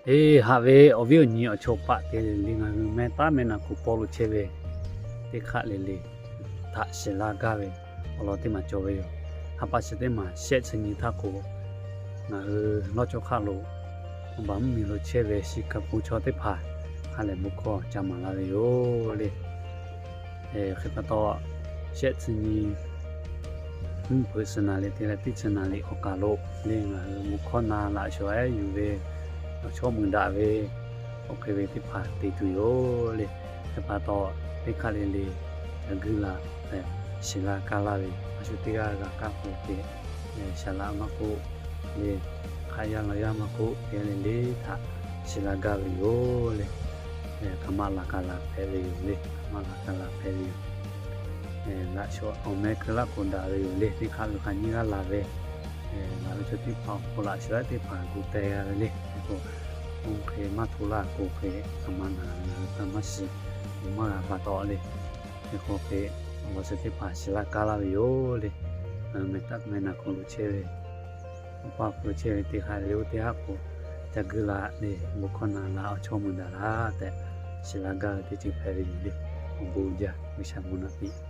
Eˬ, haꞈ ve awˬ viˉ awˬ nyi awˬ chawˇ paˆ te le le, ngaˬ hui mehˆ taˉ mehˆ naˍ hk'oˆ paw lo chehˇ ve teˇ hk'aˆ le le htaꞈ shiˍ laˇ gaˇ ve awˬ lawn teˇ maˬ cawˬ ve yoˬ. Ha pa shiˍ teˇ maˬ shehˆ chi nyi htaˇ k'o, ngaˬ hui lawˇ cawˇ hk'aˆ lo awˬ baˬ mvuhˇ miˬ lo chehˇ ve Chicago chaw teˇ hpaˍ ha lehˬ bon hkawˇ ca maˍ la ve yoˬ le. Hk'e pa taw, shehˆ chi nyi mvuhˇ hpeuꞈ suhˍ naˍ liꞈ te leh teˇ chi naˍ liꞈ awˬ kaˬ lo le, ngaˬ hui bon hkawˇ na laꞈ shawnˍ ehˉ yuˬ ve awˬ chawˇ mui daꞈ ve awˬ hk'e ve teˇ hpaˍ te tuˬ yoˬ le. Hk'e pa taw, teˇ hk'aˆ le le ca guiˇ la leh shiˍ laˇ kaˇ laˇ ve, a shu teˇ g'aˇ g'a kaˇ k'o te, shaˍ laꞈ maˇ k'oˆ le, hk'aˆ yaˇ la yaˇ maˇ k'oˆ, teˇ g'aˇ le le htaꞈ shiˍ laˇ gaˇ ve yoˬ le. Hk'aˬ ma laˬ kaˬ laˬ hpehꞈ ve yoˬ le. Hk'aˬ ma laˬ kaˬ laˬ hpehꞈ ve yoˬ. Laꞈ shawnˍ awˬ meh keu laˇ k'o daꞈ ve yoˬ le. Teˇ hk'aˆ lo hk'aˬ nyiˇ g'aˇ laˬ ve, ngaˬ ve chaw teˇ hpaˍ awˬ hk'aw laꞈ shawnˍ ehˉ teˇ hpaˍ gu teh g'a ve le. Hk'e k'o, oˇ hk'e maˇ hto laˇ k'o hk'e, hk'aˬ ma naˍ ngaˬ hui hk'aˬ maˇ shiˍ, maˇ g'a pa taw le. Hk'e k'o hk'e, awˬ lawn chi teˇ hpaˍ shiˍ laˇ kaˇ laˇ ve yoˬ le. Ngaˬ hui mehˬ taˉ mehˬ naˍ hk'oˆ lo chehˇ ve, awˬ pa hk'oˆ lo chehˇ ve teˇ hk'aˆ le le oˇ teˇ haˉ k'o, ca guiˇ la le, bon hkawˇ na la, awˬ chawˇ mui daꞈ la tehꞈ shiˍ laˇ gaˇ ve teˇ ceuˬ hpehꞈ ve yoˬ le. Awˬ bon jaˇ, G'uiˬsha bon naꞈ piˇ.